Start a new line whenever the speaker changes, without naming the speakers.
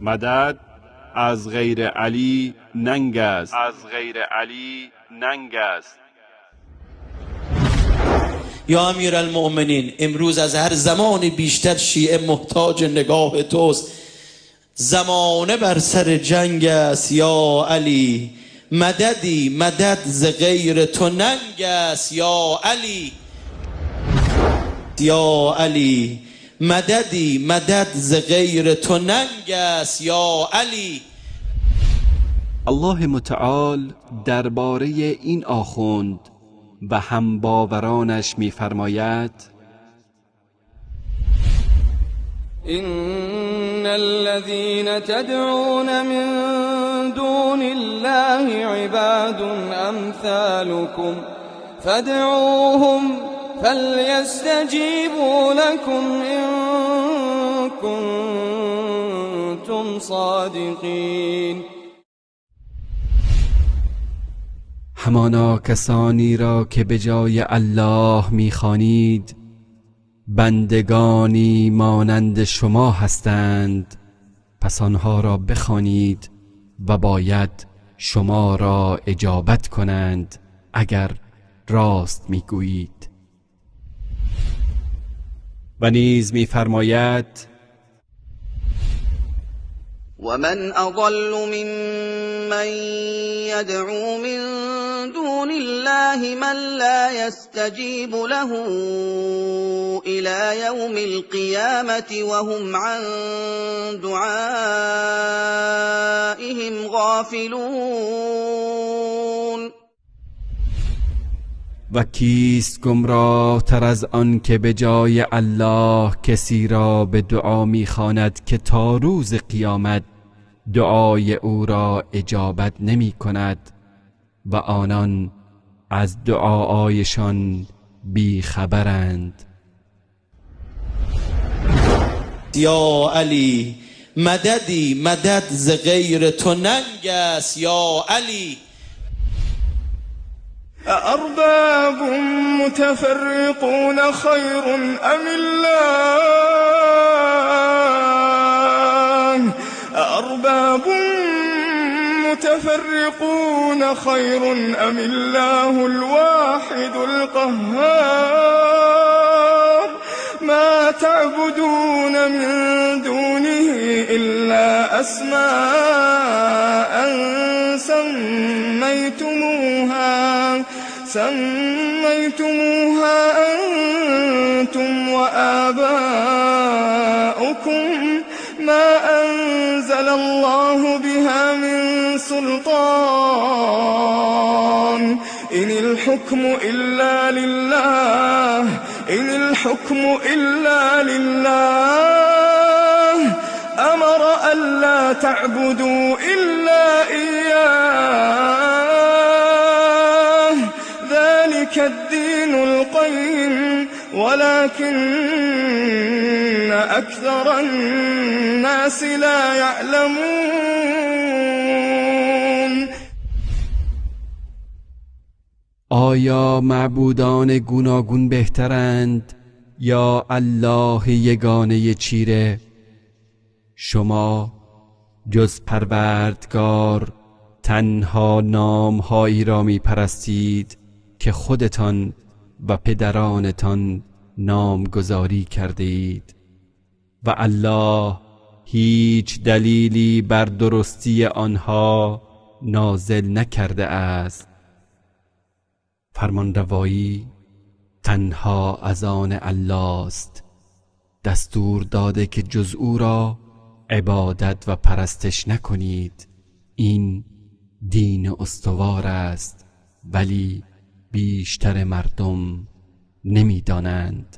مدد از غیر علی ننگ است، از غیر علی ننگ است.
یا امیرالمؤمنین، امروز از هر زمانی بیشتر شیعه محتاج نگاه توست. زمانه بر سر جنگ است یا علی، مددی مدد ز غیر تو ننگ است یا علی. یا علی مددی مدد ز غیر تو ننگ است یا علی.
الله متعال درباره این آخوند و هم باورانش می‌فرماید:
إن الذين تدعون من دون الله عباد أمثالكم فادعوهم فليستجيبوا لكم إن كنتم صادقين.
همانا کسانی را که به جای الله می‌خوانید بندگانی مانند شما هستند، پس آنها را بخوانید و باید شما را اجابت کنند اگر راست میگویید. و نیز میفرماید:
ومن أضل ممن يدعو من دون الله من لا يستجيب له إلى يوم القيامة وهم عن دعائهم غافلون.
و کیست گمراه تر از آن که به جای الله کسی را به دعا میخواند که تا روز قیامت دعای او را اجابت نمی کند و آنان از دعاهایشان بی خبرند.
یا علی مددی مدد ز غیر تو ننگ است یا علی.
أأرباب متفرقون خير أم الله؟ أأرباب متفرقون خير أم الله الواحد القهار؟ ما تعبدون من دونه إلا أسماء سميتموها أنتم وآباؤكم ما أنزل الله بها من سلطان إن الحكم إلا لله إن الحكم إلا لله أمر ألا تعبدوا إلا إياه ذلك الدين القيم ولكن أكثر الناس لا يعلمون.
آیا معبودان گوناگون بهترند یا الله یگانه چیره؟ شما جز پروردگار تنها نامهایی را می پرستید که خودتان و پدرانتان نامگذاری کرده اید و الله هیچ دلیلی بر درستی آنها نازل نکرده است. فرمانروایی تنها از آن الله است، دستور داده که جز او را عبادت و پرستش نکنید. این دین استوار است، ولی بیشتر مردم نمیدانند.